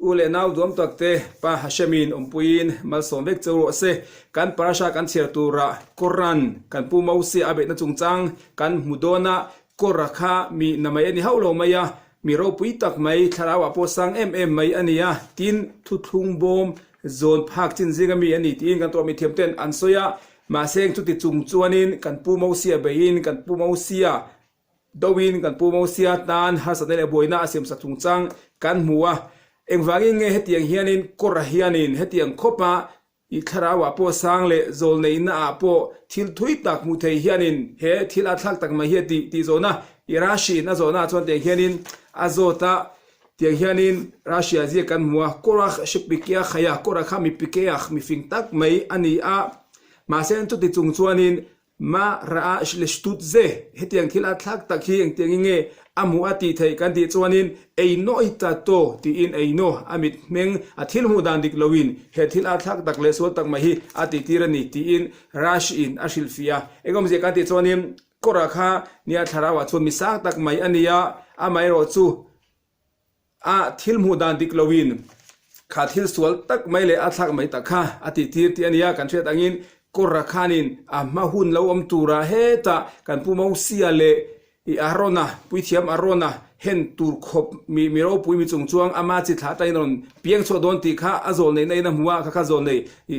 U leh nau duam tak te Pa Hashemin awmpuiin malsawm vek cheu rawh se. Kan parasha kan chhiar turah Koran kan Pu Mosia a beihna chungchang kan hmu dawn a, Kora kha mi na mai a ni hauh lo mai a, mi ropui tak mai thlarauah pawh sang em em mai a ni a, tin thuthlung bawm zawn phak chin zinga mi a ni tiin kan tuah mithiam ten an sawi a, mahse chuti chung chuanin kan Pu Mosia beihin kan Pu Mosia Doin kan Pu Mosia tan harsatna leh buaina a siamsak chungchang kan hmu a, engvangin nge hetiang hianin Kora hianin hetiang khawpa i thlarauah pawh sang leh zawlneihna ah pawh thil thui tak hmu thei hianin he thil a thlak tak mai hi a tih tih zawhna i Rashi in a zawhna ah chuan tiang hianin a zawt a, tiang hianin Rashi ah ziak kan hmu a, Korah shepikeach haya, Kora kha mi pikeach, mi fing tak mai a ni a, mahse chuti chung chuanin Ma ra'a shleshtut ze, hetiang thil a thlak tak hi engtiangin nge a hmuh a tih theih kan tih chuanin ei naw i ta taw tiin ei naw a mit hmeng a thil hmuh dan dik loin he thil a thlak tak leh sual tak mai hi a tih tir a ni tiin Rashi in a hrilhfiah a. Engawmzia kan tih chuanin Kawrah kha nia thlarauah chuan mi sang tak mai a nia, amaherawhchu A thil hmuh dan dik loin kha thil sual tak mai leh a thlak mai tak kha a tih tir tih a nia. Kan hriat angin Kora khanin a hma hun lo awm tura hetah kan Pu Mosia leh i Arona, Puithiam Arona hen tur khawp mi mi ropui mi chung chuang ama chi thlah atangin a rawn piang chhuah dawn tih kha a zawl neihna in a hmu a, kha kha zawl nei i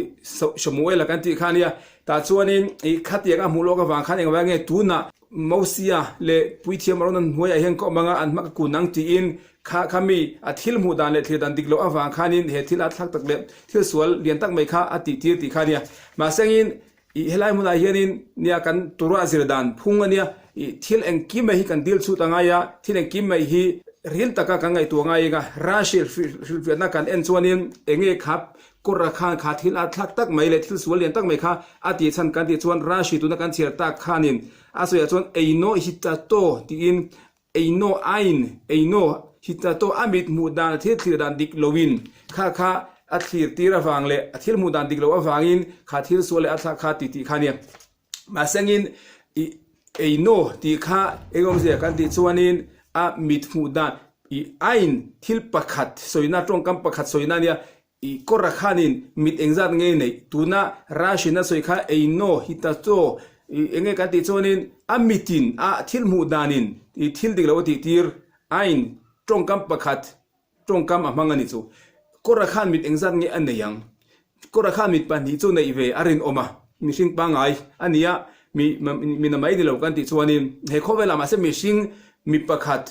Samuela kan tih kha a nia. Tah chuanin i khatiang a hmuh lawk avang khan engvang nge tunah Mosia leh Puithiam Arona hnuaiah hian ka awm anga an hma ka kun ang tiin kha kha mi a thil hmuh dan leh thlir dan dik loh avang khanin he thil a thlak tak leh thil sual lian tak mai kha a tih tir tih kha a nia. Mahsengin ih helai hmunah hianin nia kan Torah zir dan phung a nia ih thil engkim mai hi kan dil chhut a ngai a, thil engkim mai hi ril taka kan ngaihtuah ngai eng a, Rashi hrilhfiahna kan en chuanin enge kha Kawrah khan kha thil a thlak tak mai leh thil sual lian tak mai kha a tih chhan kan tih chuan Rashi tuna kan chhiar tak khanin a sawiah chuan Eino hitato tiin Eino ain Eino hitato a mit hmuh dan a thil thlir dan dik loin kha kha a thlir tir avang leh a thil hmuh dan dik loh avangin kha thil sual leh a thlak kha ti tih kha nia. Mahsengin i Eino tih kha eng awmzia kan tih chuanin a mit hmuh dan i ain thil pakhat sawina tawngkam pakhat sawina nia I kawrah khanin mit engzat nge neih? Tuna Russian a sawi kha ei naw hi ta chaw i enge kan tih chuanin a mitin a thil hmuh danin i thil dik lo a tih tir ain tawngkam pakhat tawngkam a hmang a ni chu. Kawrah khan mit engzat nge a nei ang? Kawrah khan mit pahnih chu neih ve a rinawm a, mihring pangngai a nia mi mi na mai ni lo kan tih chuanin he khawvelah mahse mihring mi pakhat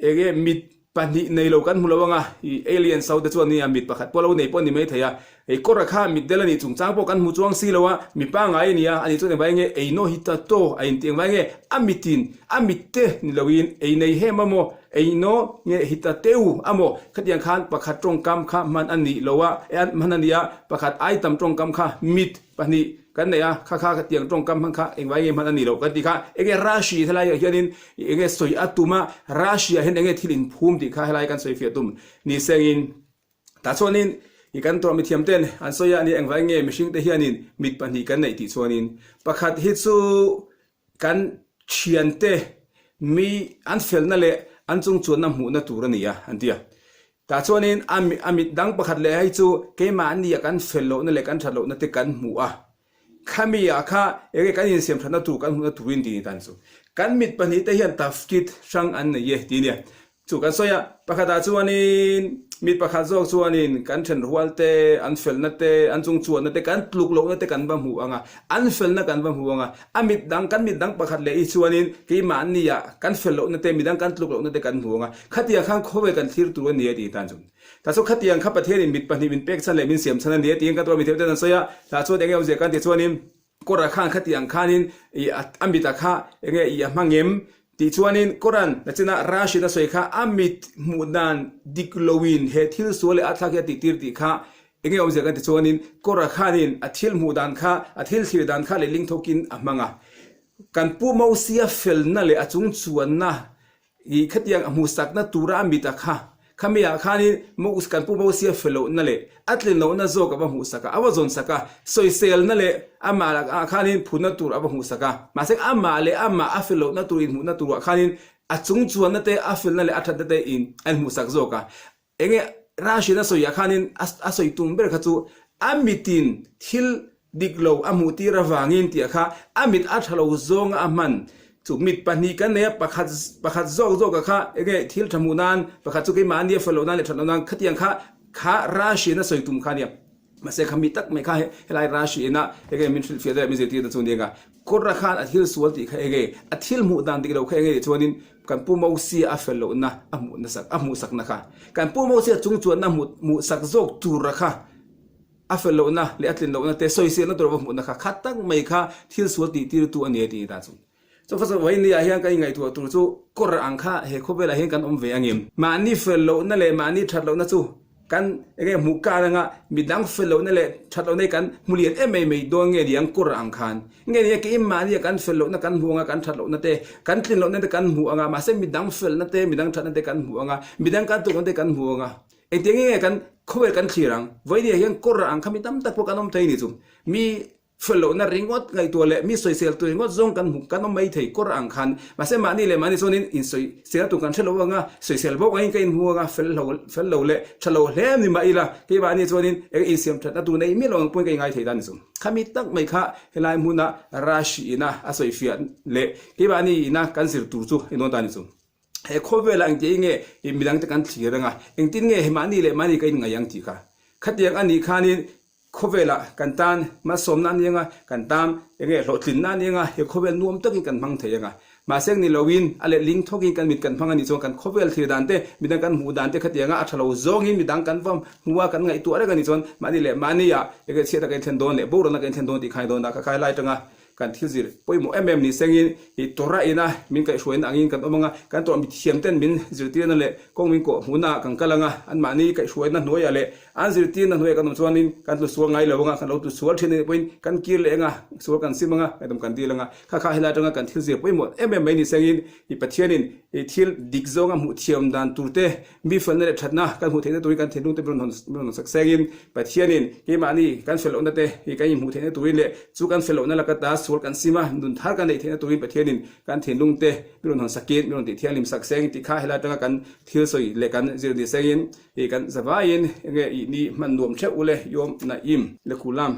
Enge mit pahnih nei lo kan hmu lo anga, i alien so te chuan nia mit pakhat pawh lo nei pawh a ni mai thei a, hei kawrah kha mit del a nih chungchang pawh kan hmu chuang si lo a, mi pangngai a nia, ani chuan engvai nge ei naw hi ta taw a inti engvai nge a mitin a mit te ni loin ei nei hem a maw, ei naw nge hi ta teu a maw, khatiang khan pakhat tawngkam kha hman a nih lo a, hman a nia, pakhat ai tam tawngkam kha mit. Pahnih kan nei a, kha kha tiang tawngkam hmang kha engvai nge hman a ni loh kan tih kha enge Rashi helai ah hianin enge sawi a tum a, Rashi ah hian enge thil inphum tih kha helai kan sawi fiah tum ni sengin tah chuanin i kan tuah mithiam ten an sawi a ni engvai nge mihring te hianin mit pahnih kan neih tih chuanin pakhat hi chu kan thiante mi an felna leh an chungchuanna hmuhna tur a ni a an ti a. Tah chuanin a a mit dang pakhat leh hei chu keimahnia kan fel lohna leh kan that lohna te kan hmu a, khami ah kha enge kan insiam thatna tur kan hmuhna turin tih ni tan chu. Kan mit pahnih te hian tafkit hrang an nei e tih nia. Chu kan sawi a, pakhat ah chuanin mit pakhat zawk chuanin kan then rual te, an felna te, an chungchuanna te, kan tluk lohna te kan va hmu ang a, an felna kan va hmu ang a, a mit dang kan mit dang pakhat leh hi chuanin keimahnia kan fel lohna te, midang kan tluk lohna te kan hmu ang a, Khatiang khan khawvel kan thlir tur a ni a tih tan chu. Tah chuan khatiang kha Pathianin mit pahnih min pek chhan leh min siam chhan a ni a tiin kan tuah mithiam ten an sawi a. Tah chuan enge awmzia kan tih chuanin Kawrah khan khatiang khanin i a mitah kha enge i a hmang em tih chuanin Kawran nachina Rashin a sawi kha a mit hmuh dan dik loin he thil sual leh a thlak hi a tih tir tih kha enge awmzia kan ti chuanin Kawrah khanin a thil hmuh dan kha a thil thlir dan kha leh ling thawkin a hmang a. Kan Pu Mosia felna leh a chungchuanna I khatiang a hmuhsakna tura a mit a kha, khami ah khanin Moses kan pu Mosia fe lohna leh a tlin lohna zawk a va hmuhsak a, a va zawnsak a, sawiselna leh amah ah khanin phunna tur a va hmuhsak a. Mahse amah leh amah a fe lohna tur inhmuhna turah khanin a chungchuanna te, a felna leh a thatna te in a inhmuhsak zawk a. Enge. Rashi'n a sawiah khanin a sawi tum ber kha chu a mitin thil dik lo a hmuh tir avangin tih kha a mit a tha lo zawnga a hman chu mit pahnih kan nei a, pakhat pakhat zawk zawka kha enge thil tha hmuh nan pakhat chu keimahni a fel loh nan leh that loh nan khatiang kha kha Rashi'n a sawi tum kha a nia. Mahse kha mi tak mai kha helai Rashi ina enge min hrilhfiah deuh min zirtir na chu nia Kawra khan a thil sual tih kha enge a thil hmuh dan dik lo kha enge tih chuanin kan Pu Mosia a fel lohna a hmuh nasak a hmuh sakna kha kan Pu Mosia chung chuanna hmuh hmuh sak zawk tura kha a fel lohna leh a tlin lohna te sawiselna tur ava hmuhna kha kha tak mai kha thil sual tih tirtu a ni a tih ni ta chu. Chawfasa Vawinia hian kan inngaihtuah tur chu kawr ang kha he khawvelah hian kan awm ve angem? Mahni fel lohna leh mahni that lohna chu kan enge hmuh kar anga midang fel lohna leh that lohna hi kan hmu lian em em mai dawn nge niang kawr ang khan? Nge nia keim mahnia kan fel lohna kan hmu anga kan that lohna te, kan tlin lohna te kan hmu anga mahse midang felna te, midang thatna te kan hmu anga, midang kan tuk lohna te kan hmu anga engtiang nge kan khawvel kan thlir ang? Vawinia hian kawr ang kha mi tam tak pawh kan awm thei ni chu. Mi Fel lohna ringawt ngaihtuah leh mi sawisel tur ringawt zawng kan hmu kan awm mai thei kawr ang khan. Mahse mahni leh mahni chuanin insawisel tur kan hre lo anga, sawisel bawk angin ka inhmu anga, fel lo fel lo leh tha lo hle ni mah ila, keimahni chuanin eng insiam thatna tur nei miah lo ang pawhin ka inngai thei ta ni chu. Khami tak mai kha helai hmuna Rashi ina a sawifiah leh keimahni ina kan zir tur chu i dawn ta ni chu. He khawvelah engtiang nge midangte kan thlir anga, engtin nge he mahni leh mahni ka inngai ang tih kha. Khatiang a nih khanin khawvelah kan tan malsawmna a ni anga, kan tan enge hlawhtlinna a ni anga, he khawvel nuam takin kan hmang thei anga. Mahse ni loin a letling thawkin kan mit kan hmang a nih chuan kan khawvel thlir dan te, midang kan hmuh dan te khatianga a tha lo zawngin midang kan va hmu a, kan ngaihtuah reng a nih chuan mahni leh mahnia enge chhiatna kan inthlen dawn leh boralna kan inthlen dawn tih kha a ni dawn a, ka kai lai atanga Kan thil zir pawimawh em em ni sengin i Torah ina min kaihhruaina angin kan awm anga, kan Torah mithiam ten min zirtirna leh kawng min kawh hmuhna ah kan kal anga, anmahni kaihhruaina hnuaiah leh an zirtirna hnuaiah kan awm chuanin kan tlu sual ngai lo anga, kan lo tlu sual thin anih pawhin kan kir leh anga, sual kan sim anga, ngaihdam kan dil anga. Kha kha helai atanga kan thil zir pawimawh em em mai ni sengin i Pathianin i thil dik zawnga hmuh thiam dan tur te, Mi felna leh thatna kan hmuh theihna turin kan thinlung te min rawn hawn sak sengin Pathianin keimahni kan fel lohna te hi kan inhmuh theihna turin leh chu kan fel lohna laka ta sual kan sim a, nun thar kan neih theihna turin Pathianin kan thinlung te min rawn hawn sakin min rawn tih thianghlim sak seng tih kha helai atanga kan thil sawi leh kan zir ni sengin i kan zavaiin enge ih ni hman nuam theuh ule Yom Na'im Lekulam.